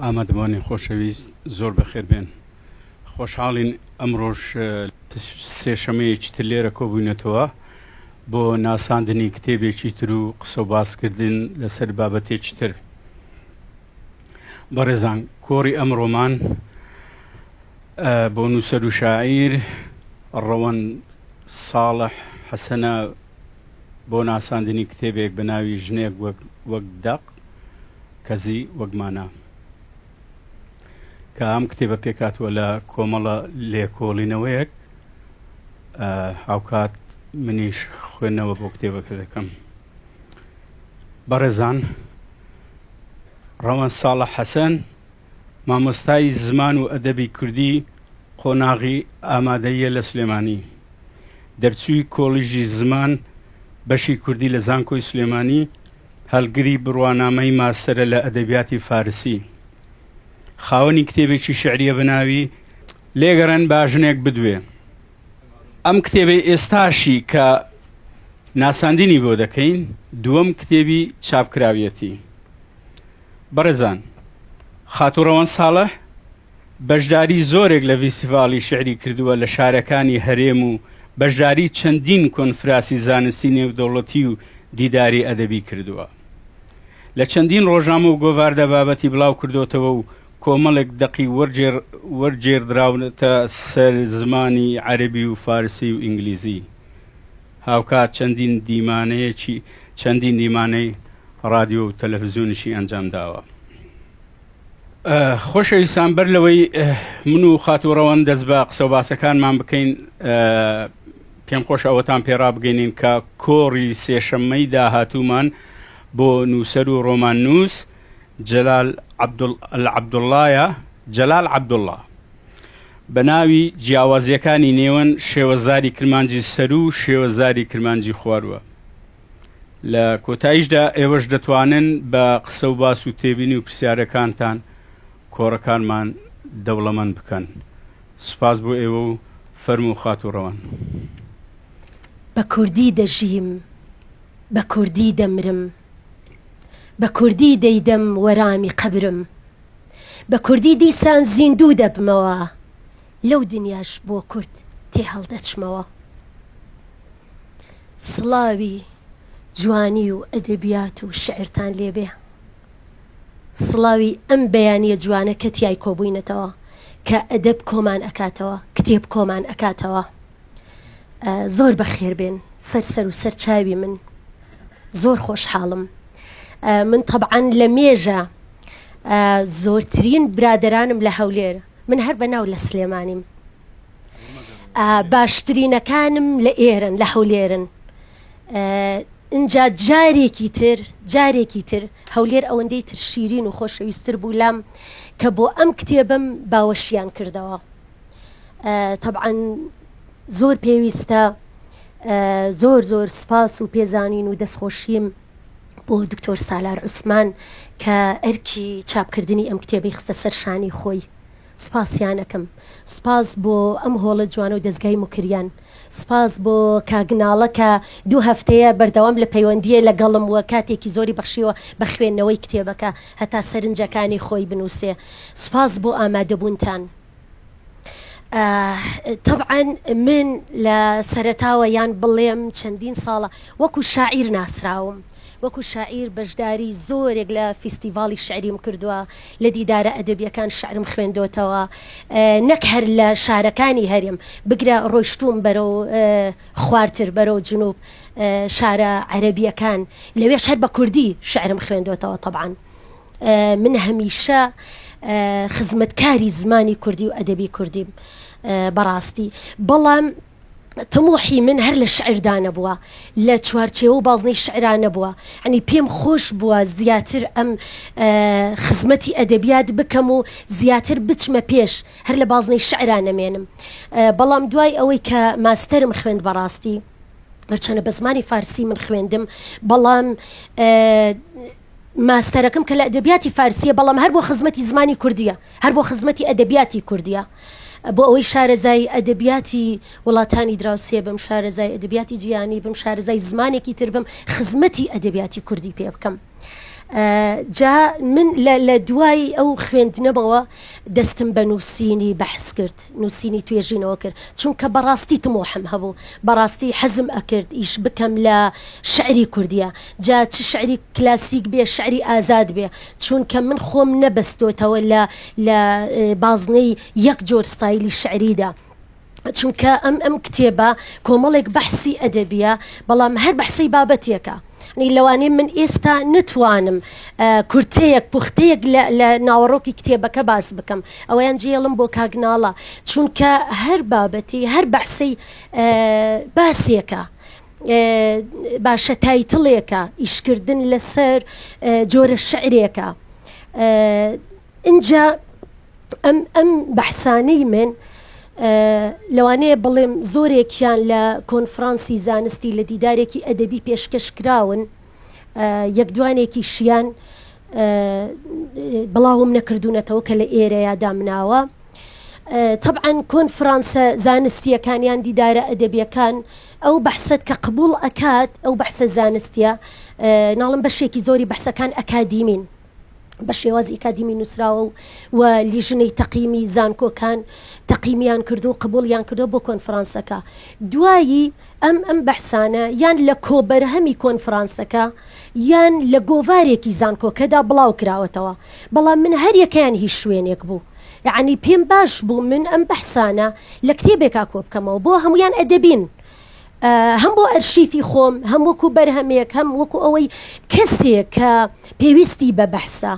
ئامادەبوانی خۆشەویست زۆر بەخێر بێن. خۆشحاڵین ئەمڕۆش سێشەمەیەکی تر لێرە کۆبووینەتەوە بۆ ناساندنی کتێبێکی تر و قسە و باسکردن لەسەر بابەتێکی تر. بەڕێزان کۆڕی ئەمڕۆمان بۆ نووسەر و شاعیر ڕەوەند ساڵح حەسەنە بۆ ناساندنی کتێبێک بە ناوی ژنێک وەک وەک دەق کەزی وەک مانا کە ئەم کتێبە پێکهاتووە لە کۆمەڵە لێکۆڵینەوەیەک هاوکات منیش خوێندنەوە بۆ کتێبەکە دەکەم. بەڕێزان ڕەوەند ساڵح حەسەن مامۆستای زمان و ئەدەبی کوردی قۆناغی ئامادەییە لە سلێمانی. دەرچووی کۆڵیژی زمان بەشی کوردی لە زانکۆی سلێمانی، هەڵگری بڕوانامەی ماستەرە لە ئەدەبیاتی فارسی. خاوەنی کتێبێکی شیعرییە بە ناوی، لێگەڕێن با ژنێک بدوێ. ئەم کتێبەی ئێستاشی کە ناساندنی بۆ دەکەین، دووەم کتێبی چاپکراویەتی. بەڕێزان، خاتوو ڕەوەند ساڵح بەشداری زۆرێک لە ڤیستیڤاڵی شیعری کردووە لە شارەکانی هەرێم و بەشداری چەندین کۆنفراسی زانستی نێودەوڵەتی و دیداری ئەدەبی کردووە. لە چەندین ڕۆژنامە و گۆڤاردا بابەتی بڵاو کردۆتەوە و کۆمەڵێک دەقی وەرگێڕدراونەتە سەر زمانی عەرەبی و فارسی و ئینگلیزی. هاوکات چەندین دیمانەیەکی چەندین دیمانەی ڕادیۆ و تەلەفزیۆنیشی ئەنجام داوە. خۆشەویستان بەر لەوەی من و خاتوو ڕەوەند دەست بە قسە و باسەکانمان بکەین پێم خۆش ئەوەتان پێڕابگەینین کە کۆڕی سێشەممەی داهاتوومان بۆ نووسەر و ڕۆماننووس جەلال عەبدوڵڵایە جەلال عەبدوڵڵا بە ناوی جیاوازییەکانی نێوەن شێوەزاری کرمانجی سەروو و شێوەزاری کرمانجی خوارووە. لە کۆتاییشدا ئێوەش دەتوانن بە قسە و باس و تێبینی و پرسیارەکانتان کۆڕەکانمان دەوڵەمەند بکەن. سوپاس بۆ ئێوە و فەرموو خاتوو ڕەوەند. بە کوردی دەژیم، بە کوردی دەمرم، بە کوردی دەیدەم وەرامی قەبرم، بە کوردی دیسان زیندوو دەبمەوە، لەو دنیاش بۆ کورد تێهەڵدەچمەوە. سڵاوی جوانی و ئەدەبیات و شیعرتان لێ بێ. سڵاوی ئەم بەیانییە جوانە کە تیای کۆبووینەتەوە، کە ئەدەب کۆمان ئەکاتەوە، کتێب کۆمان ئەکاتەوە. زۆر بەخێر بێن سەر سەر و سەر چاوی من. زۆر خۆشحاڵم. من تەبعەن لە مێژە زۆرترین برادەرانم لە هەولێر، من هەر بە ناو لە سلێمانیم. باشترینەکانم لە ئێرەن لە هەولێرن ئینجا جارێکی تر جارێکی تر هەولێر ئەوەندەی تر شیرین و خۆشەویستتر بوو لام کە بۆ ئەم کتێبەم باوەشیان کردەوە تەبعەن زۆر پێویستە زۆر زۆر سپاس و پێزانین و دەستخۆشیم بۆ دکتۆر سالار عوسمان کە ئەرکی چاپکردنی ئەم کتێبەی خستە سەر شانی خۆی سوپاسیان ئەکەم. سوپاس بۆ ئەم هۆڵە جوانە و دەزگای موکریان. سوپاس بۆ کاک ناڵە کە دوو هەفتەیە بەردەوام لە پەیوەندییە لەگەڵم و کاتێکی زۆری بەخشیوە بە خوێندنەوەی کتێبەکە هەتا سەرنجەکانی خۆی بنووسێ. سوپاس بۆ ئامادەبوونتان. تەبعەن من لە سەرەتاوە یان بڵێم چەندین ساڵە وەکو شاعیر ناسراوم. وەکو شاعیر بەشداری زۆرێک لە فیستیڤاڵی شیعریم کردووە، لە دیدارە ئەدەبییەکان شیعرم خوێندۆتەوە، نەک هەر لە شارەکانی هەرێم، بگرە ڕۆیشتووم بەرەو خوارتر، بەرەو جنوب، شارە عەرەبییەکان، لەوێش هەر بە کوردی شیعرم خوێندۆتەوە تەبعەن من هەمیشە خزمەتکاری زمانی کوردی و ئەدەبی کوردیم بەڕاستی، بەڵام. تموحی من هەر لە شعردا نەبووە، لە چوارچێوە و بازنەی شعرا نەبووە، یانی پێم خۆش بووە زیاتر ئەم خزمەتی ئەدەبیات بکەم و زیاتر بچمە پێش، هەر لە بازنەی شعرا نەمێنم. بەڵام دوای ئەوەی کە ماستەرم خوێند بەڕاستی هەرچەنە بە زمانی فارسی من خوێندم، بەڵام ماستەرەکەم کە لە ئەدەبیاتی فارسییە، بەڵام هەر بۆ خزمەتی زمانی کوردییە، هەر بۆ خزمەتی ئەدەبیاتی کوردییە، بۆ ئەوەی شارەزای ئەدەبیاتی وڵاتانی دراوسێ بم، شارەزای ئەدەبیاتی جیهانی بم، شارەزای زمانێکی تر بم، خزمەتی ئەدەبیاتی کوردی پێ بکەم. جا من لە لە دوای ئەو خوێندنەمەوە دەستم بە نووسینی بەحس کرد، نووسینی توێژینەوە کرد، چونکە بەڕاستی تموحم هەبوو، بەڕاستی حەزم ئەکرد ئیش بکەم لە شعری کوردیا، جا چ شعری کلاسیک بێ شعری ئازاد بێ، چونکە من خۆم نەبەستۆتەوە لە لە بازنەی یەک جۆر ستایلی شعریدا. چونکە ئەم ئەم کتێبە کۆمەڵێک بەحسی ئەدەبیە بەڵام هەر بەحسەی بابەتێکە نی لەوانەیە من ئێستا نتوانم کورتەیەک پوختەیەک لە ناوەڕۆکی کتێبەکە باس بکەم ئەوەیان جێڵم بۆ کاک ناڵە چونکە هەر بابەتی هەر بەحسەی باسێکە باشە title ێکە ئیشکردن لەسەر جۆرە شعرێکە ئینجا ئەم ئەم بەحسانەی من لەوانەیە بڵێم زۆرێکیان لە کۆنفرانسی زانستی لە دیدارێکی ئەدەبی پێشکەش کراون یەک دوانێکیشیان بڵاوم نەکردوونەتەوە کە لە ئێرەیا دامناوە تەبعەن کۆنفرانسە زانستیەکان یان دیدارە ئەدەبیەکان ئەو بەحسەت کە قبوڵ ئەکات ئەو بەحسە زانستیە ناڵم بەشێکی زۆری بەحسەکان ئەکادیمین بە شێوازی ئەکادیمی نووسراوە و و لیژنەی تەقیمی زانکۆکان تەقیمیان کردو و قبوڵیان کردووە بۆ کۆنفرانسەکە. دوایی ئەم ئەم بەحسانە یان لە کۆبەرهەمی کۆنفرانسەکە یان لە گۆڤارێکی زانکۆکەدا بڵاو کراوەتەوە. بەڵام من هەر یەکەیان هی شوێنێک بوو. یەعنی پێم باش بوو من ئەم بەحسانە لە کتێبێکا کۆ بکەمەوە. بۆ هەموویان ئەدەبین. هەم بۆ ئەرشیفی خۆم، هەم وەکو بەرهەمێک، هەم وەکو ئەوەی کەسێک کە پێویستی بە بەحسە،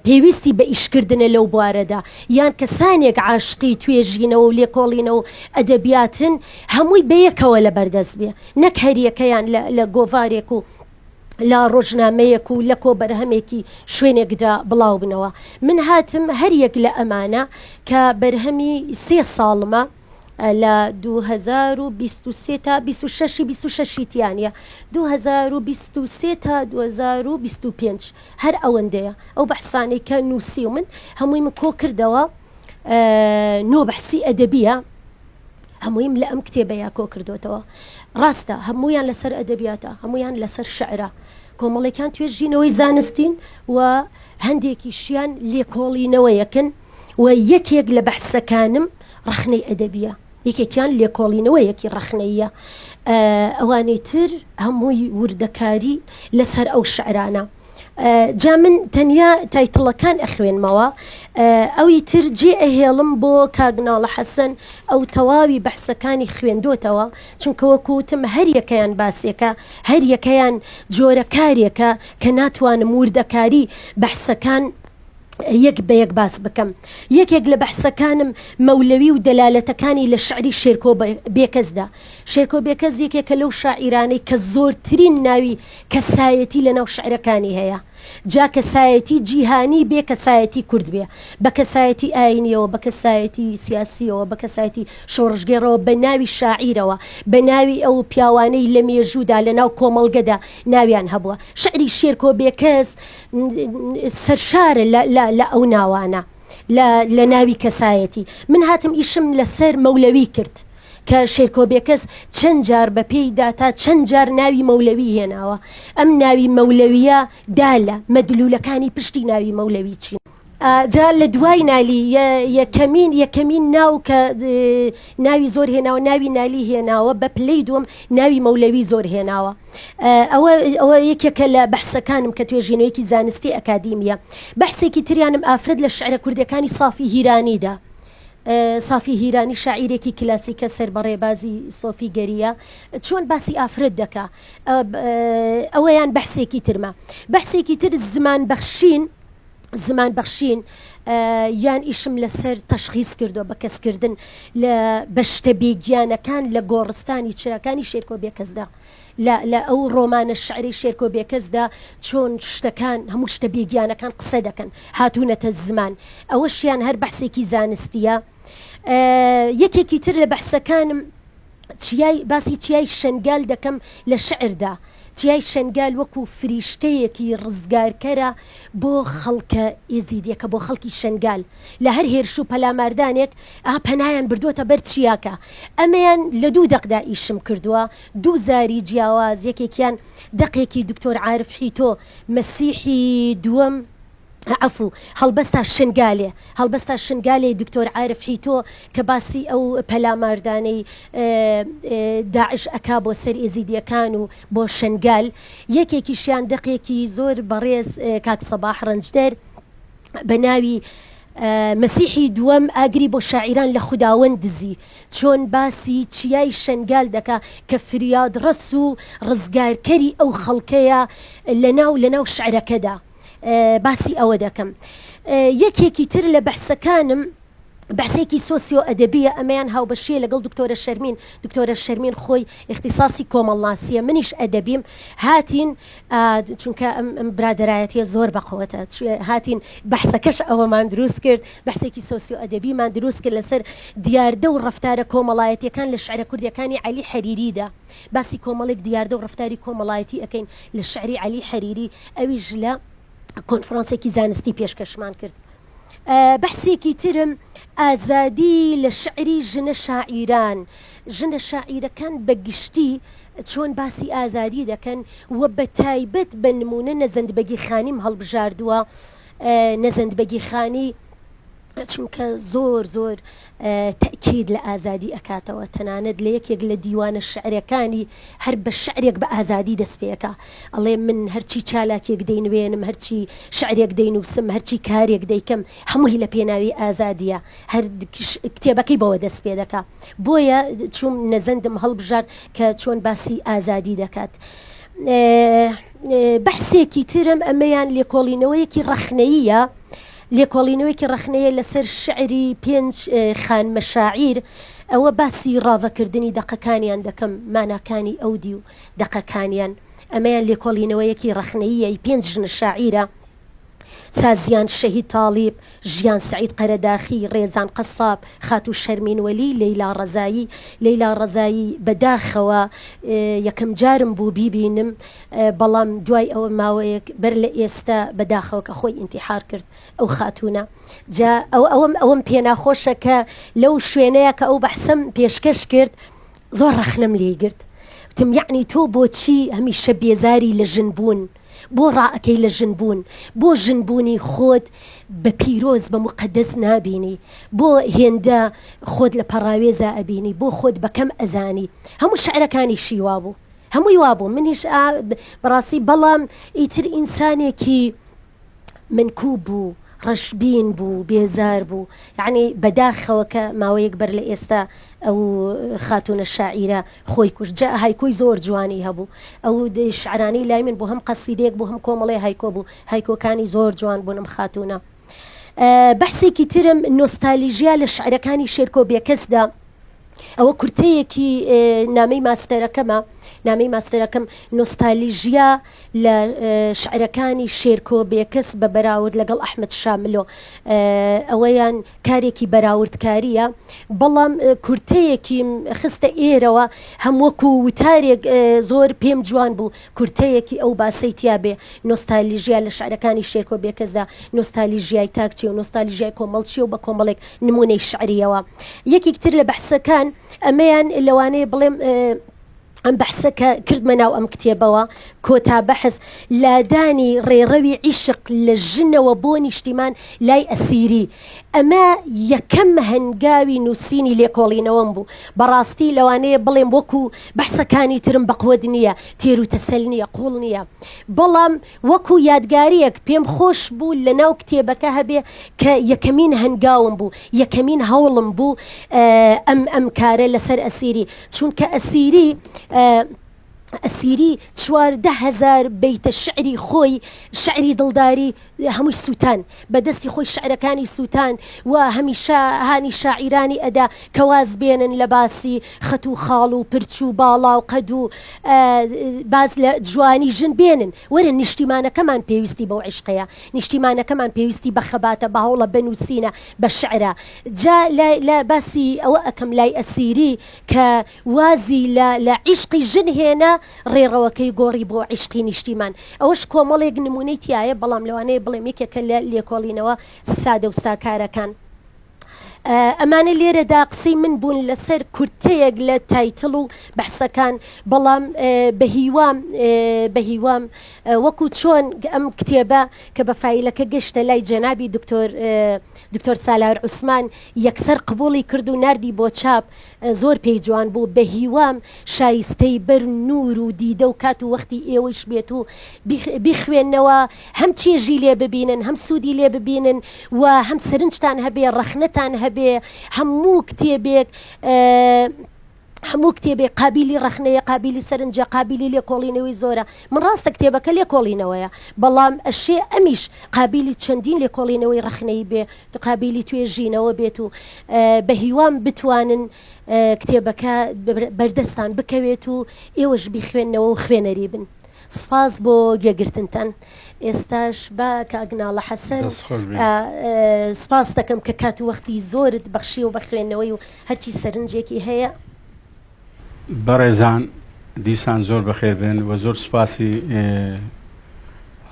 پێویستی بە ئیشکردنە لەو بوارەدا، یان کەسانێک عاشقی توێژینەوە و لێکۆڵینەوە و ئەدەبیاتن، هەمووی بەیەکەوە لەبەردەست بێ، نەک هەریەکەیان لە گۆڤارێک و لە ڕۆژنامەیەک و لە کۆبەرهەمێکی شوێنێکدا بڵاوبنەوە. من هاتم هەریەک لە ئەمانە کە بەرهەمی سێ ساڵمە، لە 2023 تا 26 ی 26 ی تیا نیە 2023 تا 2025 هەر ئەوەندەیە ئەو بەحسانەی کە نووسیومن هەمووی من کۆ کردەوە نۆ بەحسی ئەدەبیە هەموویم لە ئەم کتێبەیە کۆ کردوتەوە ڕاستە هەمویان لەسەر ئەدەبیاتە هەمویان لەسەر شعرە کۆمەڵێکیان توێژینەوەی زانستین و هەندێکیشیان لێکۆڵینەوەیەکن و یەکێک لە بەحسەکانم ڕەخنەی ئەدەبییە، یەکێکیان لێکۆڵینەوەیەکی ڕەخنەییە، ئەوانی تر هەمووی وردەکاری لەسەر ئەو شعرانە. جا من تەنیا title ەکان ئەخوێنمەوە، ئەوی تر جێ ئەهێڵم بۆ کاک ناڵە حەسەن، ئەو تەواوی بەحسەکانی خوێندۆتەوە، چونکە وەکو وتم هەر یەکەیان باسێکە، هەر یەکەیان جۆرە کارێکە کە ناتوانم وردەکاری بەحسەکان یەک بە یەک باس بکەم. یەکێک لە بەحسەکانم مەولەوی و دەلالەتەکانی لە شعری شێرکۆ بێکەسدا. شێرکۆ بێکەس یەکێکە لەو شاعیرانەی کە زۆرترین ناوی کەسایەتی لە ناو شعرەکانی هەیە. جا کەسایەتی جیهانی بێ کەسایەتی کورد بێ. بە کەسایەتی ئاینیەوە، بە کەسایەتی سیاسیەوە، بە کەسایەتی شۆڕشگێڕەوە، بە ناوی شاعیرەوە، بە ناوی ئەو پیاوانەی لە مێژوودا لە ناو کۆمەڵگەدا ناویان هەبووە. شعری شێرکۆ بێکەس سەرشارە لە ئەو ناوانە لە ناوی کەسایەتی. من هاتم ئیشم لەسەر مەولەوی کرد کە شێرکۆ بێکەس چەند جار بە پێی داتا چەند جار ناوی مەولەوی هێناوە. ئەم ناوی مەولەویە دالە، مەدلولەکانی پشتی ناوی مەولەوی چین؟ جا لە دوای نالی یەکەمین یەکەمین ناو کە ناوی زۆر هێناوە ناوی نالی هێناوە بە پلەی دووەم ناوی مەولەوی زۆر هێناوە. ئەوە ئەوە یەکێکە لە بەحسەکانم کە توێژینەوەیەکی زانستی ئەکادیمیە. بەحسێکی تریانم ئافرەت لە شعرە کوردیەکانی سافی هیرانیدا. سافی هیرانی شاعیرێکی کلاسیکە سەر بە ڕێبازی سۆفیگەریە چۆن باسی ئافرەت دەکا ئەوەیان بەحسێکی ترمە. بەحسێکی تر زمان بەخشین زمان بەخشین یان ئیشم لەسەر تەشخیس کردووە بە کەسکردن لە بە شتە بێگیانەکان لە گۆڕستانی چراکانی شێرکۆ بێکەسدا لە لە ئەو ڕۆمانە شعرەی شێرکۆ بێکەسدا چۆن شتەکان هەموو شتە بێگیانەکان قسە دەکەن هاتوونەتە زمان ئەوەشیان هەر بەحسێکی زانستیە یەکێکی تر لە بەحسەکانم چیای باسی چیای شنگال دەکەم لە شعردا. چیای شەنگال وەکو فریشتەیەکی ڕزگارکەرە بۆ خەڵکە ئێزیدیەکە، بۆ خەڵکی شەنگال. لە هەر هێرش و پەلاماردانێک ئا پەنایان بردووەتە بەر چیاکە. ئەمەیان لە دوو دەقدا ئیشم کردووە، دوو زاری جیاواز، یەکێکیان دەقێکی دکتۆر عارف حیتۆ، مەسیحی دووەم، عەفو، هەڵبەستا شنگالێ، هەڵبەستا شنگالێی دکتۆر عارف حیتۆ کە باسی ئەو پەلاماردانەی داعش ئەکا بۆ سەر ئێزیدیەکان و بۆ شنگال، یەکێکیشیان دەقێکی زۆر بەڕێز کاک سەباح ڕەنجدەر بە ناوی مەسیحی دووەم ئاگری بۆ شاعیران لە خوداوەند دزی چۆن باسی چیای شنگال دەکا کە فریادڕەس و ڕزگارکەری ئەو خەڵکەیە لەناو لەناو شعرەکەدا. باسی ئەوە دەکەم. یەکێکی تر لە بەحسەکانم بەحسێکی سۆسیۆ ئەدەبیە ئەمەیان هاوبەشیە لەگەڵ دکتۆرە شەرمین دکتۆرە شەرمین خۆی ئیختیساسی کۆمەڵناسیە منیش ئەدەبیم هاتین چونکە ئەم برادەرایەتیە زۆر بەقوەتە هاتین بەحسەکەش ئەوەمان دروست کرد بەحسێکی سۆسیۆ ئەدەبیمان دروست کرد لەسەر دیاردە و ڕەفتارە کۆمەڵایەتیەکان لە شعرە کوردیەکانی عەلی حەریریدا. باسی کۆمەڵێک دیاردە و ڕەفتاری کۆمەڵایەتی ئەکەین لە شعری عەلی حەریری ئەویش لە کۆنفرانسێکی زانستی پێشکەشمان کرد. بەحسێکی ترم ئازادی لە شعری ژنە شاعیران، ژنە شاعیرەکان بە گشتی چۆن باسی ئازادی دەکەن و بە تایبەت بە نموونە نەزەند بەگی خانیم هەڵبژاردووە، نەزەند بەگی خانی، چونکە زۆر زۆر تەئکید لە ئازادی ئەکاتەوە، تەنانەت لە یەکێک لە دیوانە شعرەکانی هەر بە شعرێک بە ئازادی دەست پێ ئەکا، ئەڵێ من هەرچی چالاکیەک دەینوێنم، هەرچی شعرێک دەینووسم، هەرچی کارێک دەیکەم هەمووی لە پێناوی ئازادیە، هەر کتێبەکەی بەوە دەست پێ دەکا، بۆیە چووم نەزەندم هەڵبژارد کە چۆن باسی ئازادی دەکات. بەحسێکی ترم ئەمەیان لێکۆڵینەوەیەکی ڕەخنەییە، لێکۆڵینەوەیەکی ڕەخنەیە لەسەر شیعری پێنج خانمە شاعیر، ئەوە باسی ڕاڤەکردنی دەقەکانیان دەکەم، ماناکانی ئەو دیو دەقەکانیان، ئەمەیان لێکۆڵینەوەیەکی ڕەخنەییە ی پێنج ژنە شاعیرە، سازیان شەهید تاڵیب، ژیان سەعید قەرەداخی، ڕێزان قەساب، خاتوو شەرمین وەلی، لەیلا ڕەزایی، لەیلا ڕەزایی بەداخەوە یەکەم جارم بوو بیبینم، بەڵام دوای ئەوە ماوەیەک بەر لە ئێستا بە داخەوە کە خۆی ئینتیحار کرد ئەو خاتوونە جا ئەو ئەوەم ئەوەم پێ ناخۆشە کە لەو شوێنەیە کە ئەو بەحسەم پێشکەش کرد زۆر ڕەخنەم لێی گرت وتم یەعنی تۆ بۆچی هەمیشە بێزاری لە ژن بوون بۆ ڕائەکەی لە ژن بوون بۆ ژن بوونی خۆت بە پیرۆز بە موقەدەس نابینی بۆ هێندە خۆت لە پەڕاوێزا ئەبینی بۆ خۆت بە کەم ئەزانی هەموو شعرەکانیشی وابوو هەمووی وابوو منیش ئا بەڕاستی بەڵام ئیتر ئینسانێکی منکوب بوو ڕەشبین بوو بێزار بوو یەعنی بەداخەوە کە ماوەیەک بەر لە ئێستا ئەو خاتوونە شاعیرە خۆی کوشت جا هایکۆی زۆر جوانی هەبوو ئەو شعرانەی لای من بوو هەم قەسیدەیەک بوو هەم کۆمەڵێ هایکۆ بوو هایکۆکانی زۆر جوان بوون ئەم خاتوونە بەحسێکی ترم نۆستالیژیا لە شعرەکانی شێرکۆ بێکەسدا ئەوە کورتەیەکی نامەی ماستەرەکەمە، نامەی ماستەرەکەم نۆستالیژیا لە شعرەکانی شێرکۆ بێکەس بە بەراورد لەگەڵ ئەحمەد شاملۆ ئەوەیان کارێکی بەراوردکارییە بەڵام کورتەیەکیم خستە ئێرەوە هەم وەکو وتارێک زۆر پێم جوان بوو کورتەیەکی ئەو باسەی تیا بێ نۆستالیژیا لە شعرەکانی شێرکۆ بێکەسدا نۆستالیژیای تاک چیە و نۆستالیژیای کۆمەڵ چیە و بە کۆمەڵێک نموونەی شعریەوە. یەکیک تر لە بەحسەکان، ئەمەیان لەوانەیە بڵێم ئەم بەحسە کە کردمە ناو ئەم کتێبەوە، کۆتا بەحس، لادانی ڕێڕەوی عیشق لە ژنەوە بۆ نیشتیمان لای ئەسیری. ئەمە یەکەم هەنگاوی نووسینی لێکۆڵینەوەم بوو. بەڕاستی لەوانەیە بڵێم وەکو بەحسەکانی ترم بەقوەت نییە، تێروتەسەل نییە، قووڵ نییە. بەڵام وەکو یادگارییەک پێم خۆش بوو لە ناو کتێبەکە هەبێ کە یەکەمین هەنگاوم بوو، یەکەمین هەوڵم بوو ئەم ئەم کارە لەسەر ئەسیری، چونکە ئەسیری ئەسیری 14 هەزار بەیتە شعری خۆی، شعری دڵداری. هەمووی سووتان، بە دەستی خۆی شعرەکانی سووتاند و هەمیشە هانی شاعیرانی ئەدا کە واز بێنن لە باسی خەت و خاڵ و پرچ و باڵا و قەد و باس لە جوانی ژن بێنن. وەرن نیشتیمانەکەمان پێویستی بەو عیشقەیە، نیشتیمانەکەمان پێویستی بە خەباتە، بە هەوڵە، بە نووسینە، بە شعرە. جا لە لە باسی ئەوە ئەکەم لای ئەسیری کە وازی لە لە عیشقی ژن هێنا، ڕێڕەوەکەی گۆڕی بۆ عیشقی نیشتیمان. ئەوەش کۆمەڵێک نموونەی تیایە، بەڵام لەوانەیە بڵێم یەکێکە لە لێکۆڵینەوە سادە و ساکارەکان. ئەمانە لێرەدا قسەی من بوون لەسەر کورتەیەک لە title و بەحسەکان، بەڵام بەهیوام بەهیوام وەکو چۆن ئەم کتێبە کە بە فایلەکە گەشتە لای جەنابی دکتۆر دکتۆر سالار عوسمان یەکسەر قبوڵی کرد و ناردی بۆ چاپ زۆر پێی جوان بوو بەهیوام شایستەی بەر نوور و دیدە و کات و وەختی ئێوەیش بێت و بیخوێننەوە هەم چێژی لێ ببینن هەم سوودی لێ ببینن و هەم سەرنجتان هەبێ ڕەخنەتان هەبێ هەموو کتێبێک هەموو کتێبێک قابیلی ڕەخنەیە قابیلی سەرنجە قابیلی لێکۆڵینەوەی زۆرە من ڕاستە کتێبەکە لێکۆڵینەوەیە بەڵام ئەشێ ئەمیش قابیلی چەندین لێکۆڵینەوەی ڕەخنەیی بێ قابیلی توێژینەوە بێت و بەهیوام بتوانن کتێبەکە بەردەستان بکەوێت و ئێوەش بیخوێننەوە و خوێنەری بن. سپاس بۆ گوێگرتنتان. ئێستاش با کاک ناڵە حەسەن سپاست دەکەم کە کات و وەختی زۆرت بەخشیوە بە خوێندنەوەی و هەرچی سەرنجێکی هەیە. بەڕێزان دیسان زۆر بەخێر بێن و زۆر سوپاسی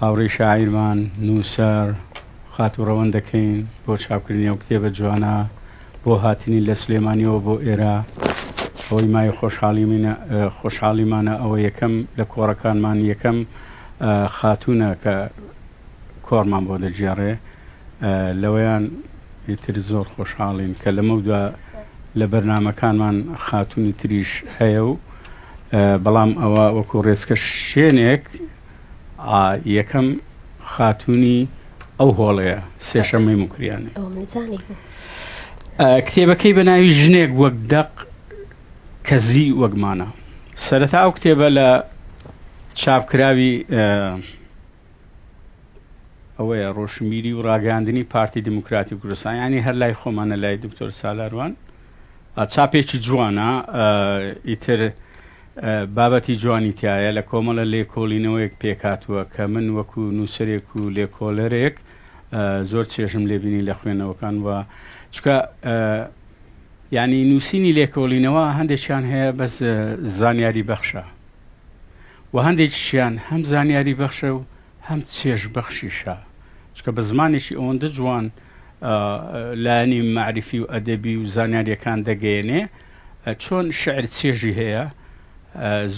هاوڕێی شاعیرمان نووسەر خاتوو ڕەوەند دەکەین بۆ چاپکردنی ئەو کتێبە جوانە بۆ هاتنی لە سلێمانیەوە بۆ ئێرە ئەوەی مای خۆشحاڵیمینە خۆشحاڵیمانە ئەوە یەکەم لە کۆڕەکانمان یەکەم خاتوونە کە کۆڕمان بۆ دەگێڕێ لەوەیان ئیتر زۆر خۆشحاڵین کە لەمەودوا لە بەرنامەکانمان خاتوونی تریش هەیە و بەڵام ئەوە وەکو ڕێچکە شێنێک یەکەم خاتوونی ئەو هۆڵەیە سێشەمەی موکریانی کتێبەکەی بە ناوی ژنێک وەک دەق کەزی وەک مانا سەرەتا ئەو کتێبە لە چاپکراوی ئەوەیە ڕۆشنبیری و ڕاگەیاندنی پارتی دیموکراتی کوردستان یانی هەر لای خۆمانە لای دکتۆر سالاروان چاپێکی جوانە ئیتر بابەتی جوانی تایە لە کۆمەڵە لێکۆڵینەوەیەک پێکاتوە کە من وەکو نووسەرێک و لێکۆلەرێک زۆر چێژم لێبینی لە خوێنەوەکان و چکە ینی نووسینی لێکۆڵینەوە هەندێکیان هەیە بەس زانیاری بەخشە و هەندێکیشیان هەم زانیاری بەخشە و هەم چێژ بەخشیشە چونکە بە زمانێکی ئەوەندە جوان لایەنی مەعریفی و ئەدەبی و زانیاریەکان دەگەیەنێ چۆن شعر چێژی هەیە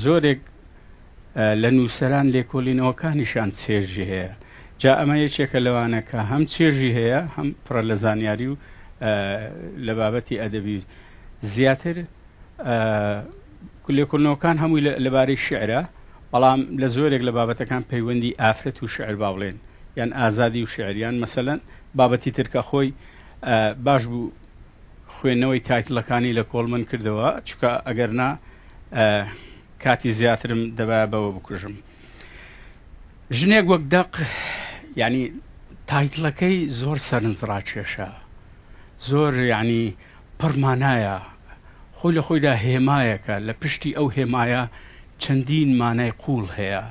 زۆرێک لە نووسەران لێکۆلینەوەکانیشان چێژی هەیە جا ئەمە یەکێکە لەوانە کە هەم چێژی هەیە هەم پڕە لە زانیاری و لە بابەتی ئەدەبی زیاتر لێکۆڵینەوەکان هەمووی لەبارەی شیعرە، بەڵام لە زۆرێک لە بابەتەکان پەیوەندی ئافرەت و شیعر با بڵێن یان ئازادی و شیعر یان مەسەلەن بابەتی تر کە خۆی باش بوو خوێندنەوەی title ەکانی لە کۆڵ من کردەوە چونکە ئەگەر نا کاتی زیاترم دەبایە بەوە بکوژم. ژنێک وەک دەق یعنی title ەکەی زۆر سەرنجڕاکێشە زۆر یعنی پڕ مانایە، خۆی لە خۆیدا هێمایەکە، لە پشتی ئەو هێمایە چەندین مانای قووڵ هەیە.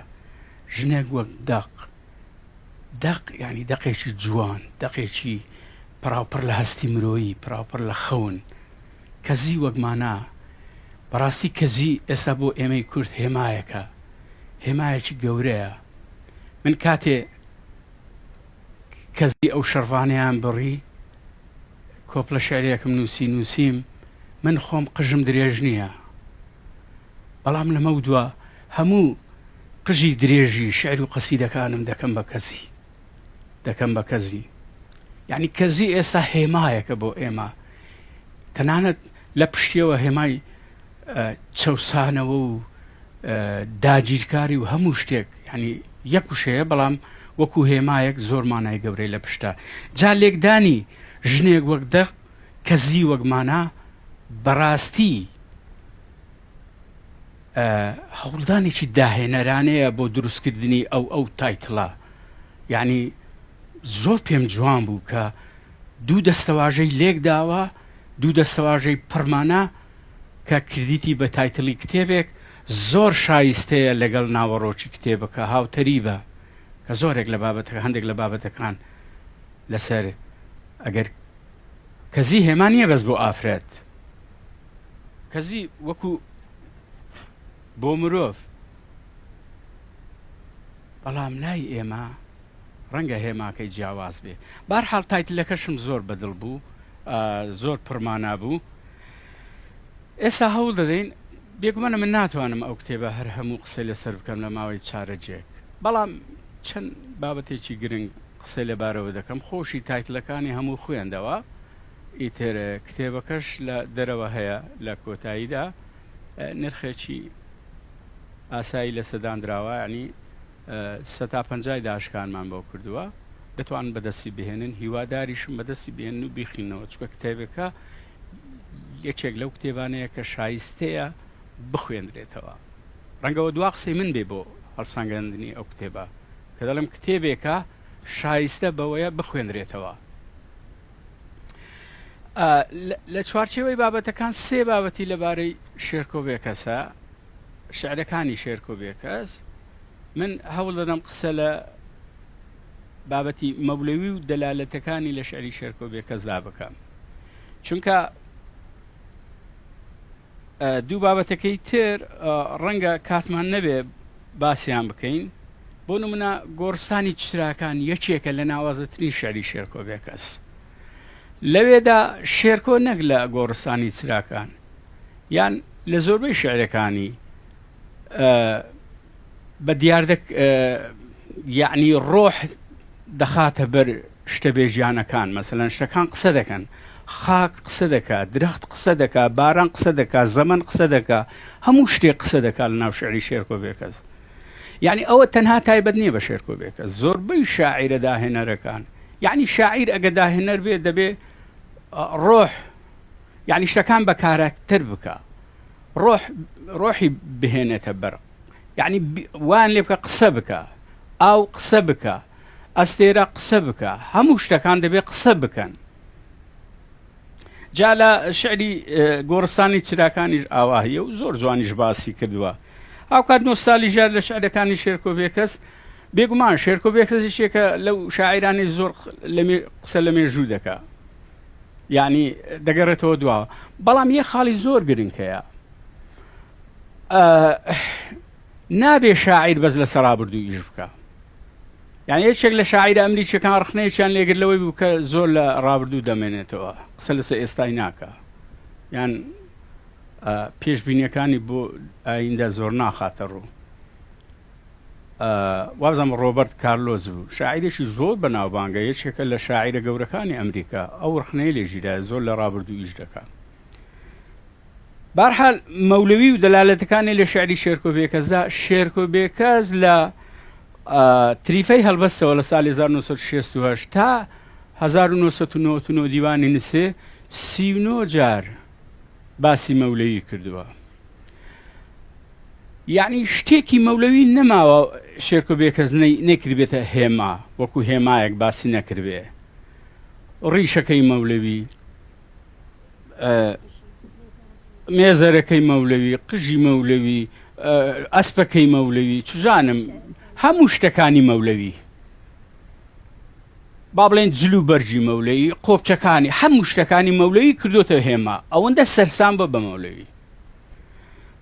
ژنێک وەک دەق، دەق یانی دەقێکی جوان، دەقێکی پڕاوپڕ لە هەستی مرۆیی، پڕاوپڕ لە خەون. کەزی وەک مانا، بەڕاستی کەزی ئێستا بۆ ئێمەی کورد هێمایەکە، هێمایەکی گەورەیە. من کاتێ کەزی ئەو شەڕڤانەیان بڕی، کۆپلە شعرێکم نووسی نووسیم من خۆم قژم درێژ نییە بەڵام لەمەودوا هەموو قژی درێژی شعر و قەسیدەکانم دەکەم بە کەزی دەکەم بە کەزی یعنی کەزی ئێستا هێمایەکە بۆ ئێمە تەنانەت لە پشتیەوە هێمای چەوسانەوە و داگیرکاری و هەموو شتێک یعنی یەک وشەیە بەڵام وەکو هێمایەک زۆر مانای گەورەی لە پشتە جا لێکدانی ژنێک وەک دەق کەزی وەک مانا بەڕاستی هەوڵدانێکی داهێنەرانەیە بۆ دروستکردنی ئەو ئەو title ە یعنی. زۆر پێم جوان بوو کە دوو دەستەواژەی لێک داوە، دوو دەستەواژەی پڕمانا کە کردیتی بە title ی کتێبێک، زۆر شایستەیە لەگەڵ ناوەڕۆکی کتێبەکە هاوتەریبە کە زۆرێک لە بابەتەکە هەندێک لە بابەتەکان لەسەر ئەگەر کەزی هێما نییە بەس بۆ ئافرەت کەزی وەکو بۆ مرۆڤ بەڵام لای ئێمە ڕەنگە هێماکەی جیاواز بێ. بارحاڵ title ەکەشم زۆر بەدڵ بوو، زۆر پڕمانا بوو. ئێستا هەوڵ دەدەین، بێگومانە من ناتوانم ئەو کتێبە هەر هەموو قسەی لەسەر بکەم لە ماوەی چارەگێک، بەڵام چەند بابەتێکی گرنگ قسەی لەبارەوە دەکەم. خۆشی title ەکانی هەموو خوێندەوە، ئیتر کتێبەکەش لە دەرەوە هەیە لە کۆتاییدا نرخێکی ئاسایی لەسە داندراوە یانی سەتا پەنجای داشکانمان بۆ کردووە دەتوانن بەدەستی بهێنن هیواداریشم بەدەستی بهێنن و بیخینەوە چونکە کتێبەکە یەکێک لەو کتێبانەیە کە شایستەیە بخوێندرێتەوە ڕەنگەوە دوا قسەی من بێ بۆ هەڵسەنگاندنی ئەو کتێبە کە دەڵێم کتێبێکە شایستە بەوەیە بخوێندرێتەوە لە چوارچێوەی بابەتەکان سێ بابەتی لەبارەی شێرکۆ بێکەسە شعرەکانی شێرکۆ بێکەس من هەوڵ دەدەم قسە لە بابەتی مەولەوی و دەلالەتەکانی لە شعری شێرکۆ بێکەسدا بکەم چونکە دوو بابەتەکەی تر ڕەنگە کاتمان نەبێ باسییان بکەین بۆ نمونە گۆڕستانی چراکان یەکێکە لە ناوازەترین شعری شێرکۆ بێکەس لەوێدا شێرکۆ نەک لە گۆڕستانی چراکان یان لە زۆربەی شعرەکانی بە دیاردە یعنی ڕۆح دەخاتە بەر شتە بێژیانەکان مەسەلەن شتەکان قسە دەکەن خاک قسە دەکا درەخت قسە دەکا باران قسە دەکا زەمەن قسە دەکا هەموو شتێک قسە دەکا لە ناو شعری شێرکۆ بێکەس یعنی ئەوە تەنها تایبەت نییە بە شێرکۆ بێکەس زۆربەی شاعیرە داهێنەرەکان یعنی شاعیر ئەگە داهێنەر بێ دەبێ ڕۆح یعنی شتەکان بە کاراکتەر بکە ڕۆح ڕۆحی بهێنێتە بەر یعنی وان لێ بکە قسە بکە ئاو قسە بکە ئەستێرە قسە بکە هەموو شتەکان دەبێ قسە بکەن جا لە شعری گۆڕستانی چراکانیش ئاواهیە و زۆر جوانیش باسی کردووە هاوکات نۆستالی ژار لە شعرەکانی شێرکۆ بێکەس بێگومان شێرکۆ بێکەس یەکێکە لەو شاعیرانی زۆر قسە لە مێژوو دەکا یعنی دەگەڕێتەوە دواوە بەڵام یەک خاڵی زۆر گرنگ هەیە نابێ شاعیر بەس لەسەر ڕابردوو ئیش بکا یعنی یەکێک لە شاعیرە ئەمریکیەکان ڕخنەیەکیان لێگر لەوەی بوو کە زۆر لە ڕابردوو دەمێنێتەوە قسە لەسەر ئێستای ناکا یان پێشبینیەکانی بۆ ئایندە زۆر ناخاتە ڕوو وابزانم ڕۆبەرت کارلۆس بوو شاعیرێکی زۆر بەناوبانگە یەکێکە لە شاعیرە گەورەکانی ئەمریکا ئەو ڕخنەی لێژیرا زۆر لە ڕابردوو ئیش دەکات بارحال مەولەوی و دەلالەتەکانی لە شعری شێرکۆ بێکەسدا، شێرکۆ بێکەس لە تریفەی هەڵبەستەوە لە ساڵی 1968 تا 1999 دیوانی نسێ 39 جار باسی مەولەوی کردووە. یعنی شتێکی مەولەوی نەماوە شێرکۆ بێکەس نەکردبێتە هێما وەکو هێمایەک باسی نەکردبێ ڕیشەکەی مەولەوی مێزەرەکەی مەولەوی، قژی مەولەوی، ئەسپەکەی مەولەوی، چزانم هەموو شتەکانی مەولەوی. با بڵێن جل و بەرگی مەولەوی، قۆپچەکانی، هەموو شتەکانی مەولەوی کردۆتە هێما. ئەوەندە سەرسام بە بە مەولەوی.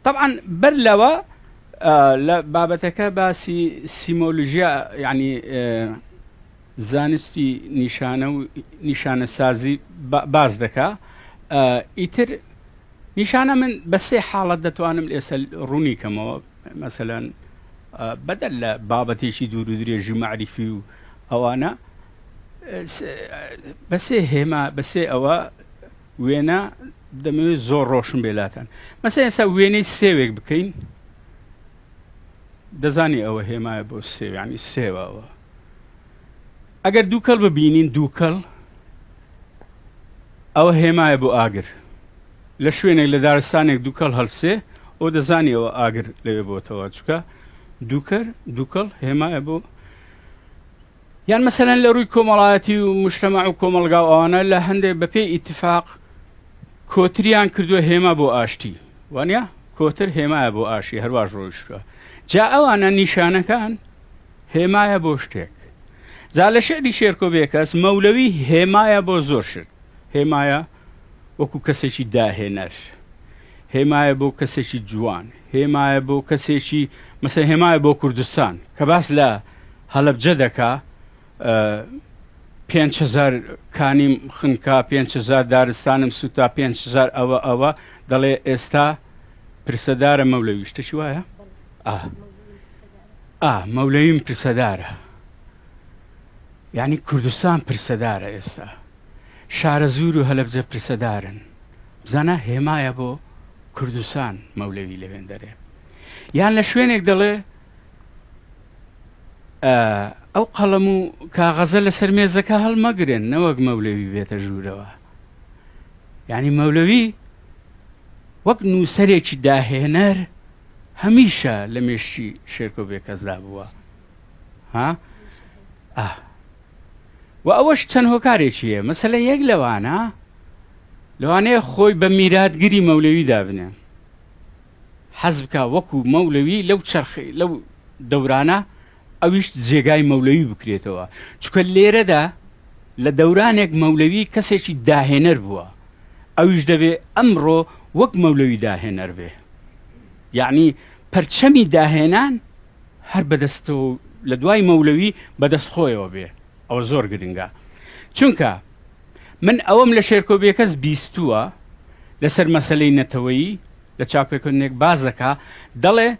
طبعا بەر لەوە لە بابەتەکە باسی سیمۆلۆژیا یعنی زانستی نیشانە و نیشانەسازی باس دەکا ئیتر نیشانە من بە سێ حاڵەت دەتوانم ئێستا ڕوونی کەمەوە مەسەلەن بەدەر لە بابەتێکی دوور و درێژی مەعریفی و ئەوانە بە سێ هێما بە سێ ئەوە وێنە دەمەوێت زۆر ڕۆشن بێلاتان مەسە ئێستا وێنەی سێوێک بکەین دەزانی ئەوە هێمایە بۆ سێو یعنی سێوە ئەوە ئەگەر دووکەڵ ببینین دووکەڵ ئەوە هێمایە بۆ ئاگر لە شوێنێک لە دارستانێک دووکەڵ هەلسێ ئەو دەزانی ئەوە ئاگر لەوێ بۆتەوە چکە دووکەر دووکەڵ هێمایە بۆ. یان مەسەلەن لە ڕووی کۆمەڵایەتی و مجتەمەع و کۆمەڵگا و ئەوانە لە هەندێک بەپێی ئیتفاق کۆتریان کردووە هێما بۆ ئاشتی وانە کۆتر هێمایە بۆ ئاشی هەرواش ڕۆیشتووە جا ئەوانە نیشانەکان هێمایە بۆ شتێک جا لە شعری شێرکۆ بێکەس مەولەوی هێمایە بۆ زۆر شت هێمایە وەکو کەسێکی داهێنەر هێمایە بۆ کەسێکی جوان هێمایە بۆ کەسێکی مەسە هێمایە بۆ کوردستان کە باس لە هەڵەبجە دەکا 5هزار کانیم خنکا 5هزار دارستانم سوتا 5هزار ئەوە ئەوە دەڵێ ئێستا پرسەدارە مەولەوی شتەکی وایە ئا ئا مەولەویم پرسەدارە یعنی کوردستان پرسەدارە ئێستا شارەزوور و هەلەبجە پرسەدارن بزانە هێمایە بۆ کوردستان مەولەوی لەوێندەرێ یان لە شوێنێک دەڵێ ئەو قەڵەم و کاغەزە لەسەر مێزەکە هەڵمەگرن نەوەک مەولەوی بێتە ژوورەوە یعنی مەولەوی وەک نووسەرێکی داهێنەر هەمیشە لە مێشکی شێرکۆ بێکەسدا بووە ها ئاه و ئەوەش چەند هۆکارێکی هەیە مەسەلەن یەک لەوانە لەوانەیە خۆی بە میراتگری مەولەوی دابنێ حەز بکا وەکو مەولەوی لەو چەرخ لەو دەورانە ئەویش جێگای مەولەوی بکرێتەوە چونکە لێرەدا لە دەورانێک مەولەوی کەسێکی داهێنەر بووە ئەویش دەبێ ئەمڕۆ وەک مەولەوی داهێنەر بێ یعنی پەرچەمی داهێنان هەر بەدەستەوە لە دوای مەولەوی بەدەست خۆیەوە بێ ئەوە زۆر گرنگە چونکە من ئەوەم لە شێرکۆ بێکەس بیستووە لەسەر مەسەلەی نەتەوەیی لە چاوپێکەوتنێک باس دەکا دەڵێ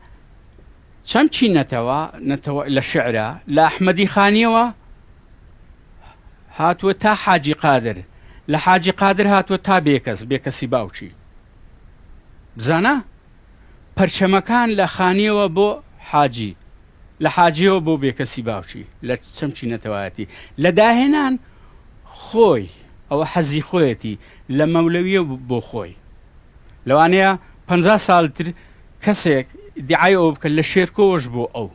چەمکی نەتەوە نەتەوە لە شعرا لە ئەحمەدی خانیەوە هاتووە تا حاجی قادر لە حاجی قادر هاتووە تا بێکەس بێکەسی باوکی بزانە پەرچەمەکان لە خانیەوە بۆ حاجی لە حاجیەوە بۆ بێکەسی باوکی لە چەمکی نەتەوایەتی لە داهێنان خۆی ئەوە حەزی خۆیەتی لە مەولەویە بۆ خۆی لەوانەیە 50 ساڵ تر کەسێک دیعای ئەوە بکە لە شێرکۆوەش بۆ ئەو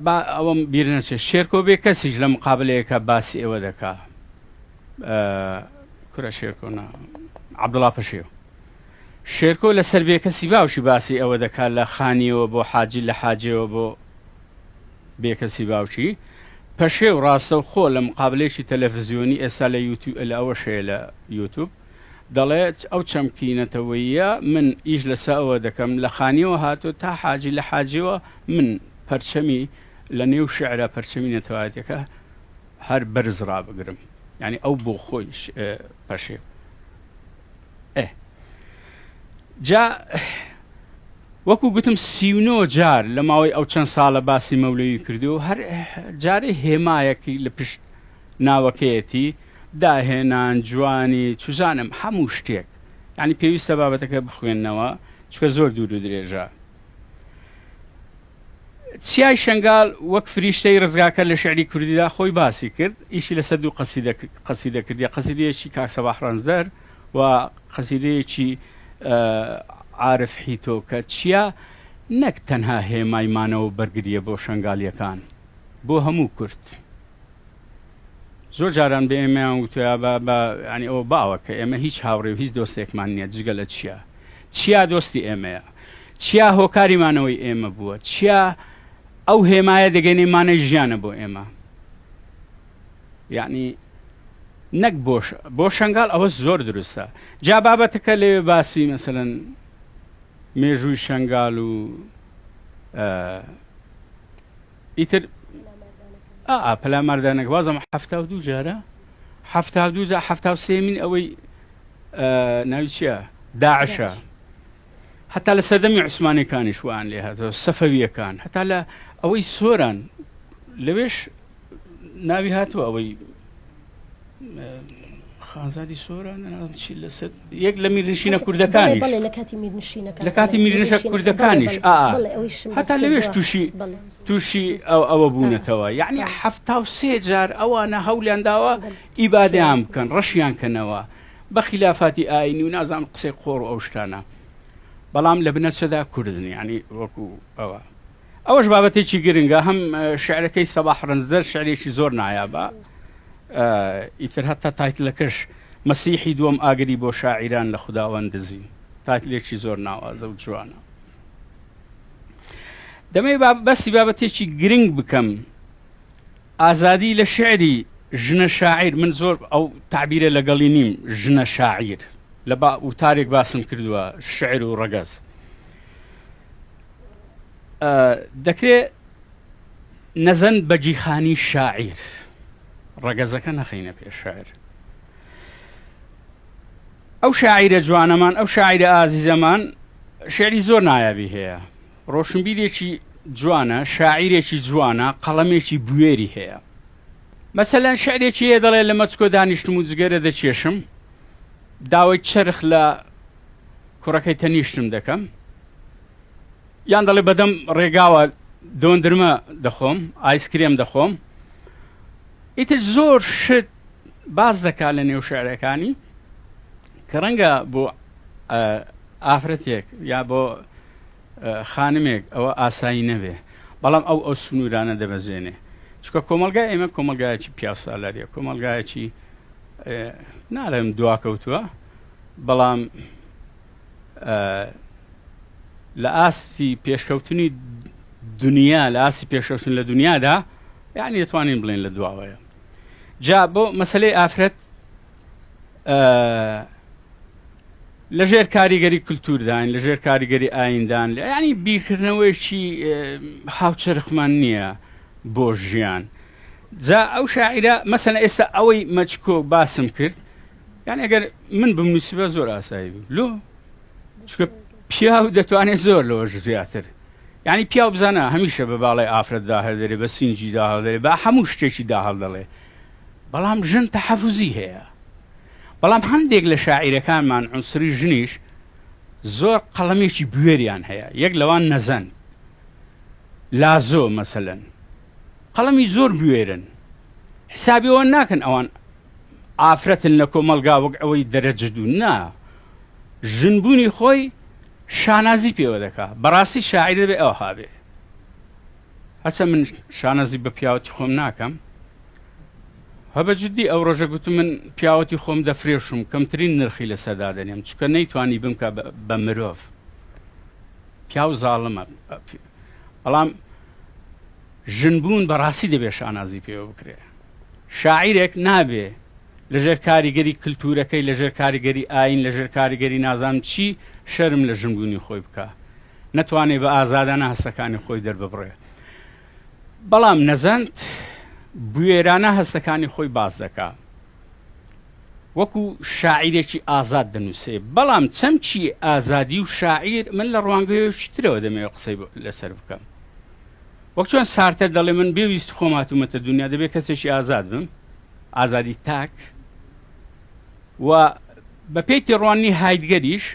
با ئەوەم بیر نەچێت شێرکۆ بێ کەسیش لە مقابلەیەکە باسی ئێوە دەکا کورە شێرکۆ نا عەبدوڵا پەشێو شێرکۆ لەسەر بێکەسی باوکی باسی ئەوە دەکات لە خانیەوە بۆ حاجی لە حاجیەوە بۆ بێکەسی باوکی پەشێو ڕاستەوخۆ لە مقابلەیەکی تەلەفزیۆنی ئێستا لە یوتیوب لە ئەوەش هەیە لە یوتوب دەڵێت ئەو چەمکی نەتەوەییە من ئیش لەسە ئەوە دەکەم لە خانیەوە هاتووە تا حاجی لە حاجیەوە من پەرچەمی لە نێو شعرا پەرچەمی نەتەوایەتەکە هەر بەرز ڕابگرم یانی ئەو بۆ خۆی پەشێو ئێ جا وەکو گوتم 39 جار لە ماوەی ئەو چەند ساڵە باسی مەولەوی کردو و هەر جارێ هێمایەکی لە پشت ناوەکەیەتی داهێنان جوانی چزانم هەموو شتێک یعنی پێویستە بابەتەکە بخوێندنەوە چکە زۆر دوور و درێژە چیای شەنگال وەک فریشتەی ڕزگارکەر لە شیعری کوردیدا خۆی باسی کرد، ئیشی لەسەر دوو قەسیدە قەسیدە کردیە، قەسیدەیەکی کاک سەباح ڕەنجدەر و قەسیدەیەکی عارف حیتۆ کە چیا نەک تەنها هێمای مانەوە و بەرگرییە بۆ شەنگالییەکان، بۆ هەموو کورد. زۆر جاران بە ئێمەیان وتوە بە بە یانی ئەوە باوە کە ئێمە هیچ هاوڕێ و هیچ دۆستێکمان نییە جگە لە چیا. چیا دۆستی ئێمەیە. چیا هۆکاری مانەوەی ئێمە بووە. چیا ئەو هێمایە دەگەینێ مانای ژیانە بۆ ئێمە. یعنی نەک بۆ بۆ شەنگال ئەوە زۆر دروستە. جا بابەتەکە لەوێ باسی مەسەلەن مێژووی شەنگال و ئیتر ئا پەلاماردانەکە وازم 72 جارە 72 جار 73مین ئەوەی ناوی چییە داعشە هەتا لە سەردەمی عوسمانەکانیش وان لێ هاتەوە سەفەویەکان هەتا لە ئەوەی سۆران لەوێش ناوی هاتووە ئەوەی خانزادی سۆران چی لەسەر یەک لە میرنشینە کوردەکانیش لە کاتی میرنشینەکان لە کاتی میرنشە کوردەکانیش ئا هەتا لەوێش تووشی تووشی ئەو ئەوە بوونەتەوە یعنی 73 جار ئەوانە هەولیان داوە ئیبادەیان بکەن ڕەشیان کەنەوە بە خلافاتی ئاینی و نازانم قسەی قۆڕ و ئەو شتانە. بەڵام لە بنەچەدا کوردن یانی وەکو ئەوە ئەوەش بابەتێکی گرنگە هەم شعرەکەی سەباح ڕەنجدەر شعرێکی زۆر نایابە ئیتر هەتا title ەکەش مەسیحی دووەم ئاگری بۆ شاعیران لە خوداوەند دزی title ێکی زۆر ناوازە و جوانە دەمەوێ باسی بابەتێکی گرنگ بکەم ئازادی لە شعری ژنە شاعیر من زۆر ئەو تەعبیرە لەگەڵی نیم ژنە شاعیر لە با وتارێک باسم کردووە شعر و ڕەگەز دەکرێ نەزەند بەگیخانی شاعیر ڕەگەزەکە نەخەینە پێش شعر ئەو شاعیرە جوانەمان ئەو شاعیرە ئازیزەمان شعری زۆر نایابی هەیە ڕۆشنبیرێکی جوانە، شاعیرێکی جوانە، قەڵەمێکی بوێری هەیە. مەسەلەن شیعرێکی هەیە دەڵێ لە مەچکۆ دانیشتم و جگەرە دەکێشم، داوای چەرخ لە کوڕەکەی تەنیشتم دەکەم. یان دەڵێ بەدەم ڕێگاوە دۆندرمە دەخۆم، ئایسکرێم دەخۆم. ئیتر زۆر شت باس دەکات لە نێو شیعرەکانی کە ڕەنگە بۆ ئافرەتێک یا بۆ خانمێک ئەوە ئاسایی نەبێ بەڵام ئەو ئەو سنوورانە دەبەزێنێ چونکە کۆمەڵگای ئێمە کۆمەڵگایەکی پیاوسالاریە کۆمەڵگایەکی ناڵێم دواکەوتووە بەڵام لە ئاستی پێشکەوتنی دنیا لە ئاستی پێشکەوتن لە دنیادا یعنی دەتوانین بڵێن لە دواوەیە جا بۆ مەسلەی ئافرەت لە ژێر کاریگەری کلتورداین لە ژێر کاریگەری ئایندان یعنی بیرکردنەوەیەکی هاوچەرخمان نییە بۆ ژیان جا ئەو شاعیرە مەسەن ئێستا ئەوەی مەچکۆ باسم کرد یان ئەگەر من بمنووسیبە زۆر ئاسایی بوو لۆ چونکە پیاو دەتوانێت زۆر لەوەش زیاتر یعنی پیاو بزانە هەمیشە بە باڵای ئافرەتدا هەردەرێ بە سینجیدا هەڵدەرێ بە هەموو شتێکی دا هەڵدەڵێ بەڵام ژن تەحەفوزی هەیە بەڵام هەندێک لە شاعیرەکانمان عونسری ژنیش زۆر قەڵەمێکی بوێریان هەیە یەک لەوان نەزەند لازۆ مەسەلەن قەڵەمی زۆر بوێرن حسابی ئەوە ناکەن ئەوان ئافرەتن لە کۆمەڵگا وەک ئەوەی دەرەجە دوو نا ژنبوونی خۆی شانازی پێوە دەکا بەڕاستی شاعیر دەبێ ئەوها بێ هەرچەند من شانازی بە پیاوەتی خۆم ناکەم هە بە جدی ئەو ڕۆژە گوتم من پیاوەتی خۆم دەفرێشم کەمترین نرخی لەسەر دادەنێم چونکە نەیتوانی بمکە بە مرۆڤ پیاو زاڵمە بەڵام ژنبوون بەڕاستی دەبێ شانازی پێوە بکرێ شاعیرێک نابێ لەژێر کاریگەری کلتورەکەی لەژێر کاریگەری ئاین لەژێر کاریگەری نازانم چی شەرم لە ژنبوونی خۆی بکا نەتوانێ بە ئازادانە هەستەکانی خۆی دەرببڕێ بەڵام نەزەند بوێرانە هەستەکانی خۆی باس دەکا وەکو شاعیرێکی ئازاد دەنووسێ بەڵام چەمکی ئازادی و شاعیر من لە ڕوانگەیەکی ترەوە دەمەوێت قسەی لەسەر بکەم وەک چۆن سارتەر دەڵێ من بێ ویست خۆم هاتوومەتە دنیا دەبێت کەسێکی ئازاد بم ئازادی تاک و بەپێی تێڕواننی هایدگەریش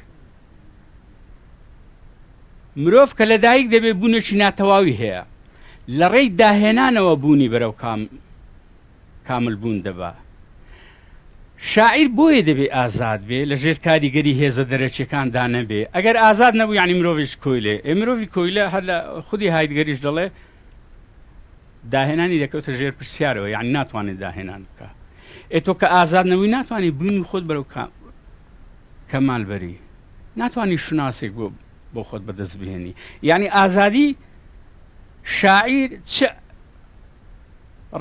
مرۆڤ کە لەدایک دەبێت بوونێکی ناتەواوی هەیە لە ڕێی داهێنانەوە بوونی بەرەو کام کامل بوون دەبا. شاعیر بۆیە دەبێ ئازاد بێ لە ژێر کاریگەری هێزە دەرەکیەکان دا نەبێ ئەگەر ئازاد نەبوو یانی مرۆڤێکی کۆیلەیە ئێ مرۆڤی کۆیلە هەر لە خودی هایدگەریش دەڵێ داهێنانی دەکەوتە ژێر پرسیارەوە یانی ناتوانێت داهێنان بکا ئێ تۆ کە ئازاد نەبووی ناتوانانی بوونی خۆت بەرەو کەمال بەری ناتوانانی شوناسێک بۆ بۆ خۆت بەدەست بهێنی یانی ئازادی شاعیر چ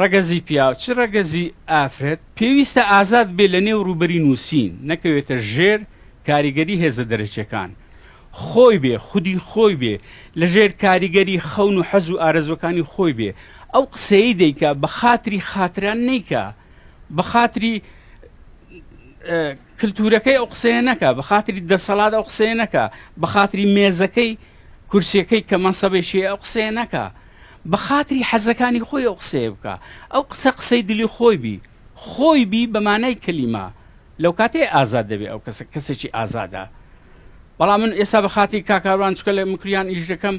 ڕەگەزی پیاو چ ڕەگەزی ئافرەت پێویستە ئازاد بێت لە نێو ڕووبەری نووسین، نەکەوێتە ژێر کاریگەری هێزە دەرەکیەکان، خۆی بێ، خودی خۆی بێ، لە ژێر کاریگەری خەون و حەز و ئارەزووەکانی خۆی بێ، ئەو قسەیەی دەیکا بە خاتری خاتران نەیکا، بە خاتری کلتورەکەی ئەو قسەیە نەکا، بە خاتری دەسەڵات ئەو قسەیە نەکا، بە خاتری مێزەکەی کورسیەکەی کە مەنسەبێکی هەیە ئەو قسەیە نەکا بە خاتری حەزەکانی خۆی ئەو قسەیە بکا ئەو قسە قسەی دلی خۆی بی خۆی بی بە مانای کەلیمە لەو کاتەیە ئازاد دەبێ ئەو کەسە کەسێکی ئازادە بەڵام من ئێستا بە خاتری کاک کاروان چکە لە مکریان ئیش دەکەم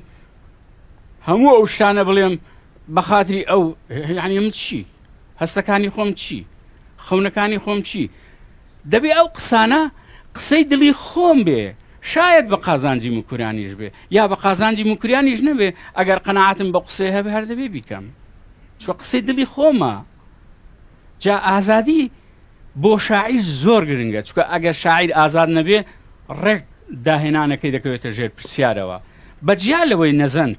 هەموو ئەو شتانە بڵێم بە خاتری ئەو یعنی من چی هەستەکانی خۆم چی خەونەکانی خۆم چی دەبێ ئەو قسانە قسەی دڵی خۆم بێ. شایەد بە قازانجی موکریانیش بێ یا بە قازانجی موکریانیش نەبێ، ئەگەر قەناعەتم بە قسەی هەبێ هەر دەبێ بیکەم، چونکە قسەی دڵی خۆمە. جا ئازادی بۆ شاعیر زۆر گرنگە، چونکە ئەگەر شاعیر ئازاد نەبێ ڕێک داهێنانەکەی دەکەوێتە ژێر پرسیارەوە. بە جیا لەوەی نەزەند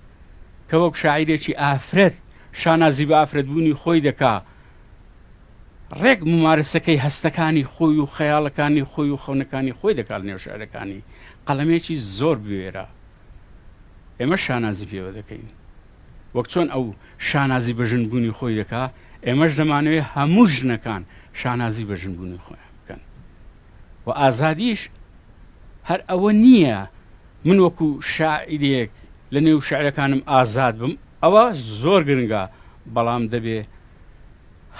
کە وەک شاعیرێکی ئافرەت شانازی بە ئافرەتبوونی خۆی دەکا، ڕێک مومارەسەکەی هەستەکانی خۆی و خەیاڵەکانی خۆی و خەونەکانی خۆی دەکات لەنێو شیعرەکانی. قەڵەمێکی زۆر بوێرە. ئێمەش شانازی پێوە دەکەین. وەک چۆن ئەو شانازی بە ژن بوونی خۆی دەکا، ئێمەش دەمانەوێت هەموو ژنەکان شانازی بە ژن بوونی خۆیان بکەن. و ئازادیش هەر ئەوە نییە من وەکو شاعیرێک لە نێو شیعرەکانم ئازاد بم، ئەوە زۆر گرنگە، بەڵام دەبێ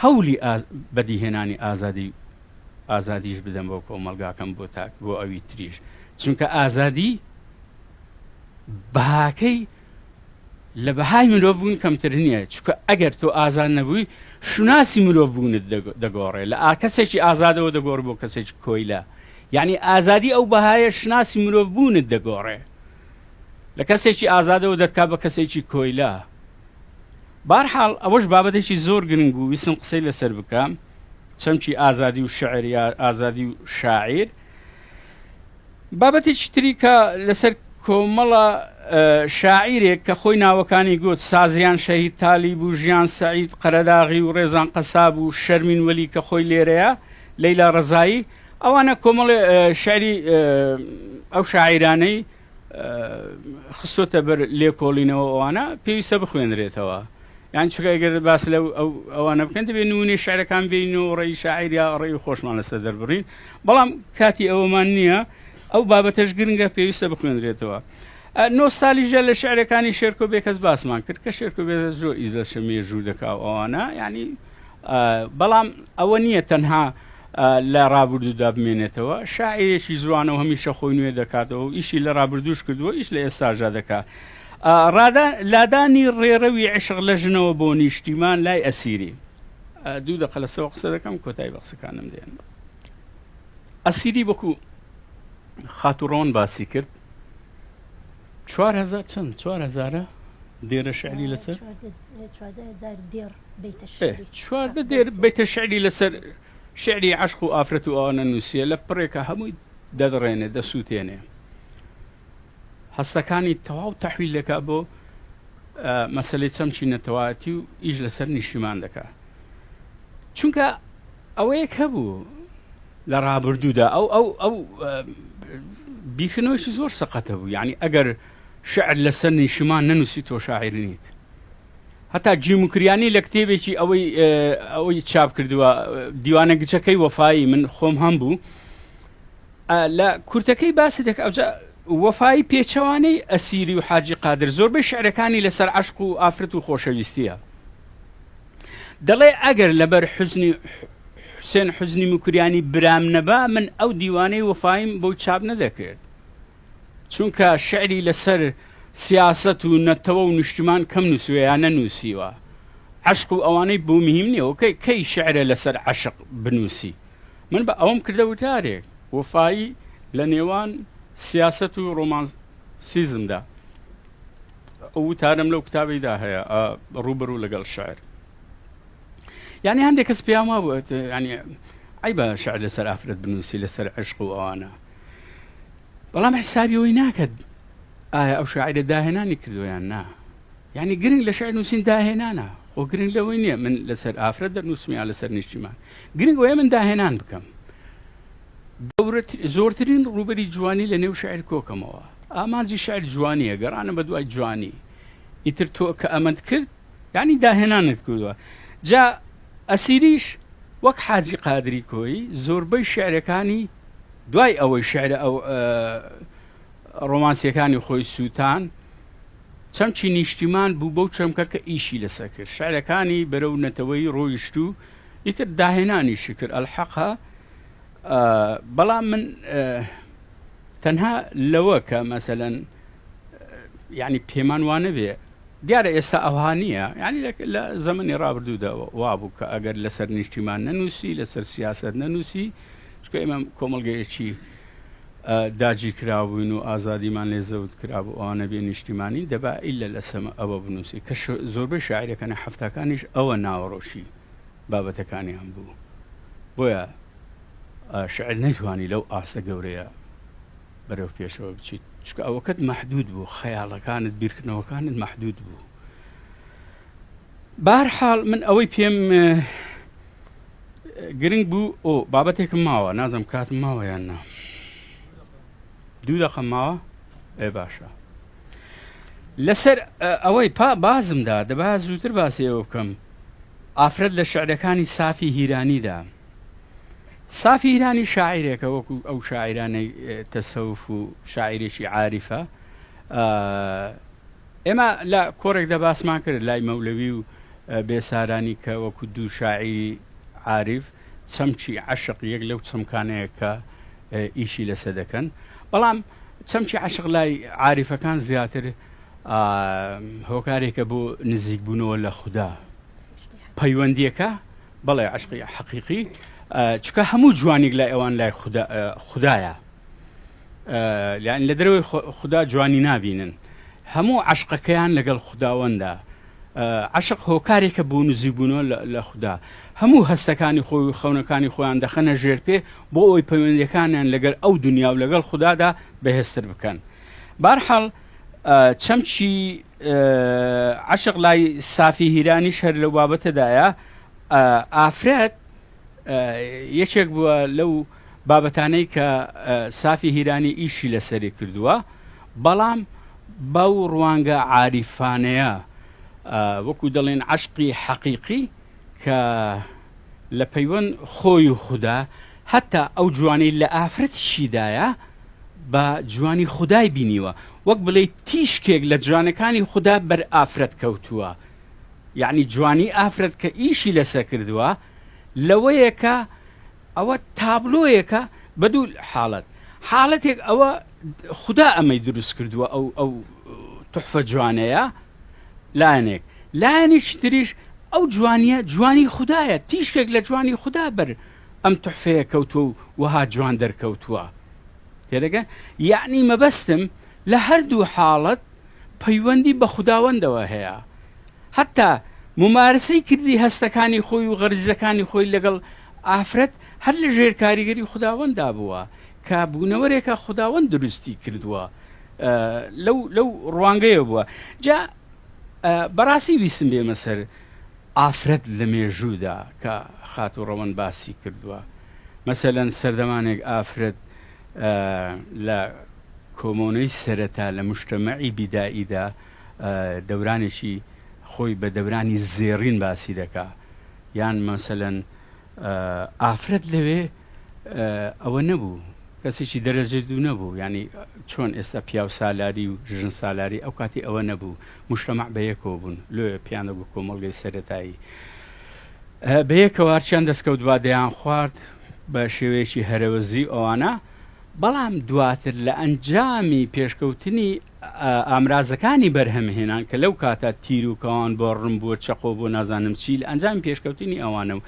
هەولی بەدیهێنانی ئازادی ئازادیش بدەم بۆ کۆمەڵگاکەم بۆ تاک بۆ ئەوی تریش چونکە ئازادی بەهاکەی لە بەهای مرۆڤ بوون کەمتر نییە چونکە ئەگەر تۆ ئازاد نەبووی شوناسی مرۆڤ بوونت دەگۆڕێ لە کەسێکی ئازادەوە دەگۆڕ بۆ کەسێکی کۆیلە یعنی ئازادی ئەو بەهایە شوناسی مرۆڤ بوونت دەگۆڕێ لە کەسێکی ئازادەوە دەتکا بە کەسێکی کۆیلە بارحاڵ ئەوەش بابەتێکی زۆر گرنگ بوو ویستم قسەی لەسەر بکەم چەمکی ئازادی و شعر یا ئازادی و شاعیر بابەتێکی تری کە لەسەر کۆمەڵە شاعیرێک کە خۆی ناوەکانی گوت سازیان شەهید تالیب و ژیان سەعید قەرەداغی و ڕێزان قەساب و شەرمین وەلی کە خۆی لێرەیە لەیلا ڕەزایی ئەوانە کۆمەڵێ شعری ئەو شاعیرانەی خستۆتە بەر لێکۆڵینەوە ئەوانە پێویستە بخوێنرێتەوە یان چونکە ئەگەر باس لە ئەوانە بکەن دەبێت نمونەی شعرەکان بین و ڕێی شاعیر یا ڕێی خۆشمان لەسەر دەربڕین بەڵام کاتی ئەوەمان نییە ئەو بابەتەش گرنگە پێویستە بخوێنرێتەوە نۆستالیژە لە شعرەکانی شێرکۆ بێکەس باسمان کرد کە شێرکۆ بێ زۆر ئیزەشە مێژوو دەکا و ئەوانە یعنی بەڵام ئەوە نییە تەنها لە ڕابردوودا بمێنێتەوە، شاعیرێکی جوانە و هەمیشە خۆی نوێ دەکاتەوە و ئیشی لە ڕابردووش کردووە، ئیش لە ئێستاشدا دەکات. لادانی ڕێڕەوی عیشق لە ژنەوە بۆ نیشتیمان لای ئەسیری. دوو دەقە لەسەوە قسە دەکەم، کۆتایی بە قسەکانم دێنم. ئەسیری وەکو خاتوو ڕەوەند باسی کرد، 4000 چەند؟ چوار هەزارە دێرە شعری لەسەر؟ 14000 دێڕ بەیتە شعری. 14 دێر بەیتە شعری لەسەر شعری عەشق و ئافرەت و ئەوانە نووسیە لە پڕێکە هەمووی دەدڕێنێ دەسووتێنێ هەستەکانی تەواو تەحویل دەکا بۆ مەسلەی چەمکی نەتەوایەتی و ئیش لەسەر نیشتیمان دەکا چونکە ئەوەیەک هەبوو لە ڕابردوودا ئەو ئەو ئەو بیرکردنەوەیکی زۆر سەقەتە بوو یعنی ئەگەر شعر لەسەر نیشتیمان نەنووسی تۆ شاعیر نیت هەتا جیموکریانی لە کتێبێکی ئەوەی ئەوەی چاپ کردووە دیوانە گچەکەی وەفایی من خۆم هەم بوو لە کورتەکەی باسی دەکە ئەوجا وەفایی پێچەوانەی ئەسیری و حاجی قادر زۆربەی شعرەکانی لەسەر عەشق و ئافرەت و خۆشەویستیە دەڵێ ئەگەر لەبەر حوزنی حوسێن حوزنی موکریانی برام نەبا من ئەو دیوانەی وەفاییم بۆ چاپ نەدەکرد چونکە شعری لەسەر سیاسەت و نەتەوە و نیشتیمان کەم نووسیوە یا نەنووسیوە عەشق و ئەوانەی بۆ مهم نییە و کەی کەی شعرە لەسەر عەشق بنووسی من بە ئەوەم کردە وتارێک وەفایی لە نێوان سیاسەت و ڕۆمانسیزمدا ئەو وتارەم لەو کتابەیدا هەیە ڕووبەڕوو لەگەڵ شعر یعنی هەندێک کەس پێیان وابوو یعنی عیبە شعر لەسەر ئافرەت بنووسی لەسەر عشق و ئەوانە بەڵام حسابی ئەوەی ناکات ئایا ئەو شاعرە داهێنانی کردووە یان نا یعنی گرنگ لە شعر نووسین داهێنانە خۆ گرنگ لەوەی نییە من لەسەر ئافرەت دەنووسم یا لەسەر نیشتیمان گرنگ ئەوەیە من داهێنان بکەم زۆرترین ڕووبەری جوانی لە نێو شعر کۆکەمەوە ئامانجی شعر جوانیە گەڕانە بە دوای جوانی ئیتر تۆ کە ئەمەت کرد یعنی داهێنانت کردووە جا ئەسیریش وەک حاجی قادری کۆیی زۆربەی شعرەکانی دوای ئەوەی شعرە ئەو ڕۆمانسیەکانی خۆی سووتان چەمکی نیشتیمان بوو بەو چەمکە کە ئیشی لەسەر کرد شعرەکانی بەرەو نەتەوەی ڕۆیشت و ئیتر داهێنانیشی کرد ئەلحەقە بەڵام من تەنها لەوە کە مەسەلەن یعنی پێمان وانەبێ دیارە ئێستا ئەوها نییە یعنی لە زەمەنی ڕابردوودا وابوو کە ئەگەر لەسەر نیشتیمان نەنووسی لەسەر سیاست نەنووسی چونکە ئێمە کۆمەڵگەیەکی. داگیرکراوبووین و ئازادیمان لێ زەوت کرابوو ئەوانە بێ نیشتیمانین دەبا ئیللە لەسەر ئەوە بنووسی کە زۆربەی شاعیرەکانی حەفتاکانیش ئەوە ناوەڕۆکی بابەتەکانیان بوو بۆیە شعر نەیتوانی لەو ئاستە گەورەیە بەرەو پێشەوە بچیت چونکە ئەوەکەت مەحدود بوو خەیاڵەکانت بیرکردنەوەکانت مەحدود بوو بەهەرحاڵ من ئەوەی پێم گرنگ بوو ئۆ بابەتێکم ماوە نازم کاتم ماوە یان نا دوو دەقەم ماوە ئێ باشە لەسەر ئەوەی پا بازمدا دەبا زووتر باسی ئەوە بکەم ئافرەت لە شعرەکانی سافی هیرانیدا سافی هیرانی شاعیرێکە وەکو ئەو شاعیرانەی تەسەوف و شاعیرێکی عاریفە ئێمە لە کۆڕێکدا باسمان کرد لای مەولەوی و بێسارانی کە وەکو دوو شاعیری عاریف چەمکی عەشق یەک لەو چەمکانەیە کە ئیشی لەسە دەکەن بەڵام چەمکی عەشق لای عاریفەکان زیاتر هۆکارێکە بۆ نزیکبوونەوە لە خودا پەیوەندیەکە بەڵێ عەشقی حەقیقی چکە هەموو جوانیک لای ئەوان لای خودایە یانی لە دەرەوەی خودا جوانی نابینن هەموو عەشقەکەیان لەگەڵ خوداوەندە عەشق هۆکارێکە بۆ نزیکبوونەوە لە خودا هەموو هەستەکانی خۆی و خەونەکانی خۆیان دەخەنە ژێر پێ بۆ ئەوەی پەیوەندیەکانیان لەگەل ئەو دنیا و لەگەڵ خودادا بەهێزتر بکەن بارحاڵ چەمکی عەشق لای سافی هیرانیش هەر لەو بابەتەدایە ئافرەت یەکێک بووە لەو بابەتانەی کە سافی هیرانی ئیشی لەسەری کردووە، بەڵام بەو ڕوانگە عاریفانەیە وەکو دەڵێن عەشقی حەقیقی کە لە پەیوەند خۆی و خودا هەتا ئەو جوانەی لە ئافرەتیشیدایە بە جوانی خودای بینیوە وەک بڵێی تیشکێک لە جوانەکانی خودا بەر ئافرەت کەوتووە یەعنی جوانی ئافرەت کە ئیشی لەسەر کردووە لەوەیە کە ئەوە تابلۆیەکە بە دوو حاڵەت، حاڵەتێک ئەوە خودا ئەمەی دروست کردووە ئەو ئەو توحفە جوانەیە لایەنێک، لایەنێکی تریش ئەو جوانیە جوانی خودایە تیشکێک لە جوانی خودا بەر ئەم توحفەیە کەوتووە و وەها جوان دەرکەوتووە تێدەگەن یەعنی مەبەستم لە هەردوو حاڵەت پەیوەندی بە خوداوەندەوە هەیە هەتا مومارەسەی کردی هەستەکانی خۆی و غەریزەکانی خۆی لەگەڵ ئافرەت هەر لە ژێر کاریگەری خوداوەندا بووە کە بوونەوەرێکە خوداوەند دروستی کردووە لەو لەو ڕوانگەیە بووە جا بەڕاستی ویستم بێمە سەر ئافرەت لە مێژوودا کە خاتوو ڕەوەند باسی کردووە مەسەلەن سەردەمانێک ئافرەت لە کۆمۆنەی سەرەتا لە مجتەمەعی بیدائیدا دەورانێکی خۆی بە دەورانی زێڕین باسی دەکا یان مەسەلەن ئافرەت لەوێ ئەوە نەبوو کەسێکی دەرەجە دوو نەبوو یانی چۆن ئێستا پیاو سالاری و ژن سالاری ئەو کاتی ئەوە نەبوو مجتەمەع بە یەکەوە بوون لۆیە پێیان دەگوت کۆمەڵگەی سەرەتایی بە یەکەوە هەرچیان دەستکەوت با دەیان خوارد بە شێوەیەکی هەرەوەزی ئەوانە بەڵام دواتر لە ئەنجامی پێشکەوتنی ئامرازەکانی بەرهەمهێنان کە لەو کاتە تیر و کەوان بۆ ڕم بووە چەقۆ بۆ نازانم چی لە ئەنجامی پێشکەوتنی ئەوانە و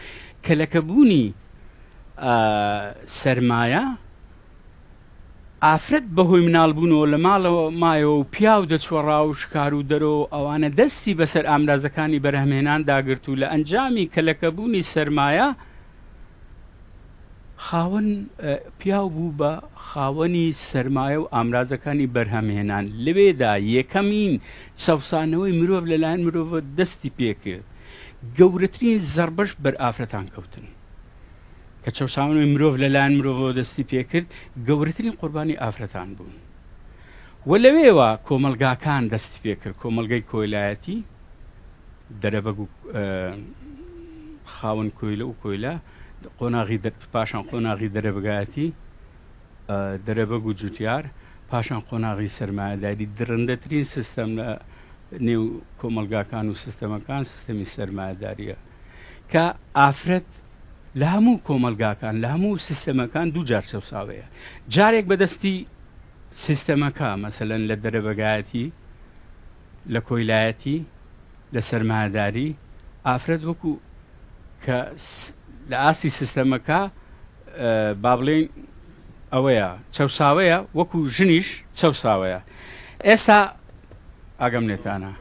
کەلەکەبوونی سەرمایە ئافرەت بەهۆی مناڵبوونەوە لە ماڵەوە مایەوە و پیاو دەچووە ڕاو و شکار و دەرۆ و ئەوانە دەستی بەسەر ئامرازەکانی بەرهەمهێنان داگرت و لە ئەنجامی کەلەکەبوونی سەرمایە خاوەن پیاو بوو بە خاوەنی سەرمایە و ئامرازەکانی بەرهەمهێنان، لەوێدا یەکەمین چەوسانەوەی مرۆڤ لەلایەن مرۆڤەوە دەستی پێکرد، گەورەترین زەڕبەش بەر ئافرەتان کەوتن. کە چەوسانەوەی مرۆڤ لەلایەن مرۆڤەوە دەستی پێکرد، گەورەترین قوربانی ئافرەتان بوون. و لەوێوە کۆمەڵگاکان دەستی پێکرد، کۆمەڵگەی کۆیلایەتی، دەرەبەگ و خاوەن کۆیلە و کۆیلە، قۆناغی پاشان قۆناغی دەرەبگایەتی، دەرەبەگ و جوتیار، پاشان قۆناغی سەرمایەداری، دڕندەترین سیستەم لە نێو کۆمەڵگاکان و سیستەمەکان سیستەمی سەرمایەداریە کە ئافرەت لە هەموو کۆمەڵگاکان لە هەموو سیستەمەکان دوو جار چەوساوەیە جارێک بەدەستی سیستەمەکە مەسەلەن لە دەرەبەگایەتی لە کۆیلایەتی لە سەرمایەداری ئافرەت وەکو کە لە ئاستی سیستەمەکە با بڵێین. ئەوەیە چەوساوەیە وەکو ژنیش چەوساوەیە ئێستا ئاگەم لێتانە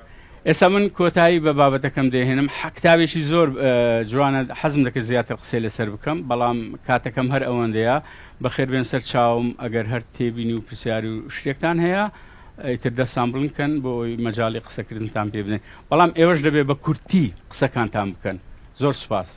ئێستا من کۆتایی بە بابەتەکەم دێهێنم کتابێکی زۆر جوانە حەزم دەکرد زیاتر قسەی لەسەر بکەم بەڵام کاتەکەم هەر ئەوەندەیە بەخێر بێن سەر چاوم ئەگەر هەر تێبینی و پرسیار و شتێکتان هەیە ئیتر دەستان بڵند کەن بۆ ئەوەی مەجالی قسەکردنتان پێ بدەین بەڵام ئێوەش دەبێ بە کورتی قسەکانتان بکەن زۆر سوپاس.